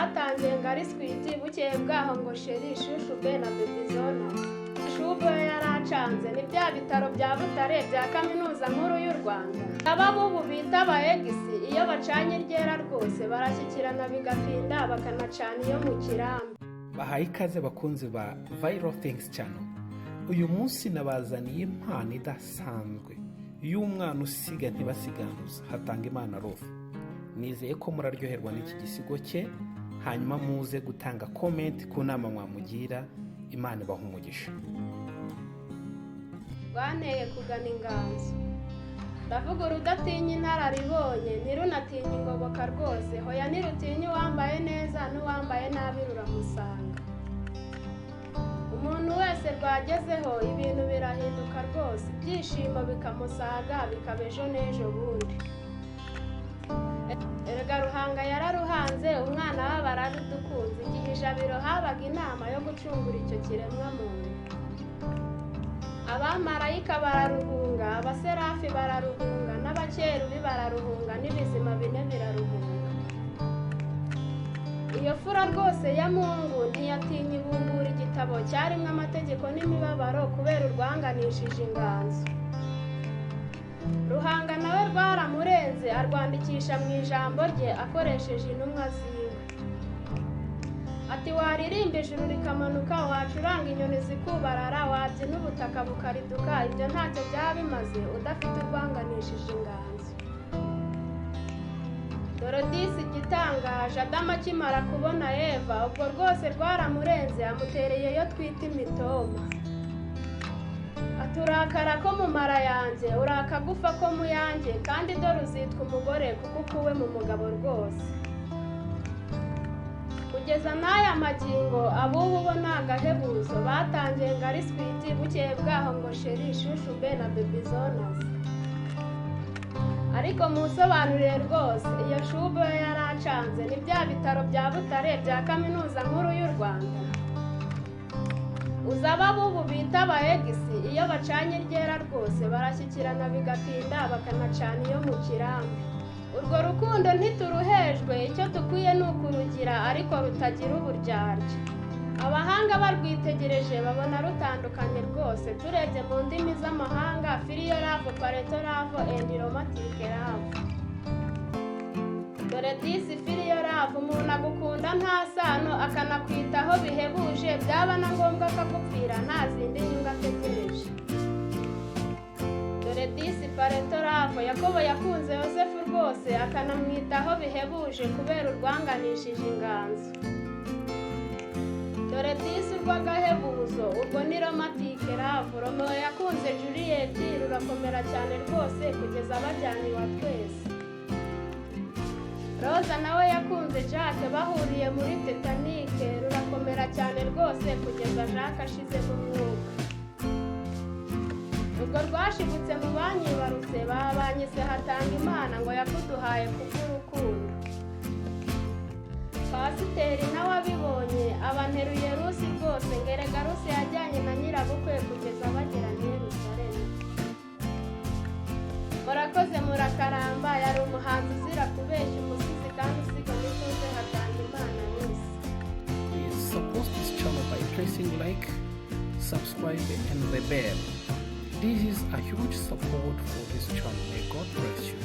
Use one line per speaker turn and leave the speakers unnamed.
Batangiye ngo ari sweet, bukeye bwaho ngo chéri, chouchou, bae na bébizona. Shubu we yaracanze, ni bya bitaro bya Butare bya Kaminuza Nkuru y'u Rwanda. Aba bubu bita aba ex, iyo bacanye iryera rwose barashyikirana bigatinda, bakanacana iyo mu kirambi.
Bahaye ikaze bakunzi ba Viral Things Channel. Uyu munsi nabazaniye impano idasanzwe y'umwana usiga ntibasiganuza, Hatanga Imana Ruth. Nizeye ko muraryoherwa n'iki gisigo cye, hanyuma muze gutanga comment ku nama mwamugira. Imana ibaha umugisha.
Rwanteye kugana inganzo, ndavuga urudatinya inararibonye, ntirunatinye ingoboka rwose. Hoya, ntirutinya uwambaye neza n'uwambaye nabi, ruramusanga. Umuntu wese rwagezeho ibintu birahinduka rwose, ibyishimo bikamusaga, bikaba ejo n'ejo bundi. Erega Ruhanga yararuhanze, umwana we bararudukunze. Igihe ijabiro habaga inama yo gucungura icyo kiremwa muntu, abamarayika bararuhunga, abaserafi bararuhunga, n'abakerubi bararuhunga, n'ibizima bine biraruhunga. Iyo fura rwose ya Mungu ntiyatinya ibumbura igitabo cyarimo amategeko n'imibabaro kubera urwanganishije inganzo. Ruhanga nawe rwaramurenze, arwandikisha mu ijambo rye akoresheje intumwa ziwe. Ati: "Waririmba ijuru rikamanuka, wacuranga inyoni zikubarara, wabyina ubutaka bukariduka, ibyo ntacyo byaba bimaze udafite urwanganishije inganzo." Dore disi igitangaje: Adamu akimara kubona Eva, ubwo rwose rwaramurenze, amutereye iyo twita imitoma. Ati: "Urakara ko mu mara yanjye, urakagufa ko mu yanjye, kandi dore uzitwa umugore kuko ukuwe mu mugabo." Rwose kugeza n'aya magingo, abubu bo ni agahebuzo. Batangiye ngo ari sweet, bukeye bwaho ngo chéri, chouchou, bae na bebizonazi. Ariko musobanurire rwose, iyo shubu we yaracanze, ni bya bitaro bya Butare bya Kaminuza Nkuru y'u Rwanda. Uzi aba bubu bita aba ex, iyo bacanye iryera rwose barashyikirana bigatinda, bakanacana iyo mu kirambi. Urwo rukundo ntituruhejwe, icyo dukwiye ni ukurugira ariko rutagira uburyarya. Abahanga barwitegereje babona rutandukanye rwose. Turebye mu ndimi z'amahanga: filial love, parental love and romantic love. Dore disi filial love: umuntu agukunda nta sano, akanakwitaho bihebuje, byaba na ngombwa akagupfira nta zindi nyungu ategereje. Dore disi parental love: Yakobo yakunze Yosefu rwose, akanamwitaho bihebuje kubera urwanganishije inganzo. Dore disi urw'agahebuzo, urwo ni romantic love. Romeo yakunze Juliet, rurakomera cyane rwose kugeza bajyanye iwa twese. Roza nawe yakunze Jack bahuriye muri Titanic, rurakomera cyane rwose kugeza Jack ashizemo umwuka. Urwo rwashibutse mu banyibarutse, babanyise Hatanga Imana ngo yakuduhaye kubw'urukundo. Pasiteri nawe abibonye abanteruye Rusi rwose, ngerega Rusi yajyanye na nyirabukwe kugeza bagera i Yerusalemu. Murakoze, murakaramba. Yari umuhanzi uzira kubeshya, umusizi kandi usiga n'ituze, Hatanga Imana Rusi.
Please support this channel by pressing like, subscribe and the bell. This is a huge support for this channel. May God bless you.